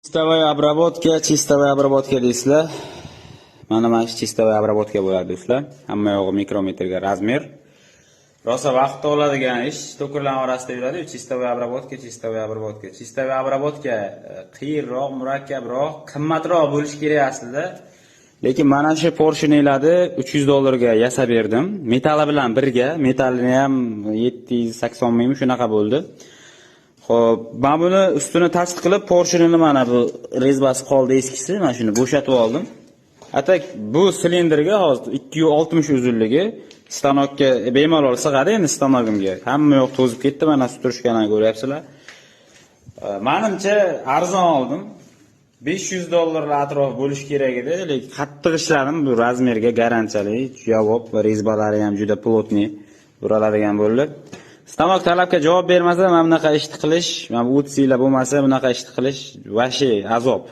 Чистовая обработка, чистовая обработка deysizlar. Mana shu чистовая обработка bo'ladi, do'stlar. Hamma yog'i mikrometrga размер. Rosa vaqt oladigan ish, токарь lar orasida yuradi. Чистовая обработка, чистовая обработка. Чистовая обработка qiyinroq, murakkabroq, qimmatroq bo'lishi kerak aslida. Lekin mana shu поршень larni 300 dollarga yasab berdim. Metali bilan birga, metallini ham 780 mingmi, shunaqa bo'ldi. Xo'p, men buni ustini tasdiq qilib, поршень ini mana bu резьба si qoldi eskisi, mana shuni bo'shatib oldim. А так bu silindrga hozir 260 uzunligi stanokka bemalol sig'adi endi stanogimga. Hamma yoq to'zib ketdi, mana стружка ni ko'ryapsizlar. Manimcha arzon oldim. 500 dollarlar atrofi bo'lishi kerak edi, lekin qattiq ishladim, bu размер ga garantiyali, javob va резьба lari ham juda плотный uriladigan bo'ldi. Stanok talabga javob bermasa, mana bunaqa ishni qilish, mana bu o'tsinglar bo'lmasa, bunaqa ishni qilish вообще azob.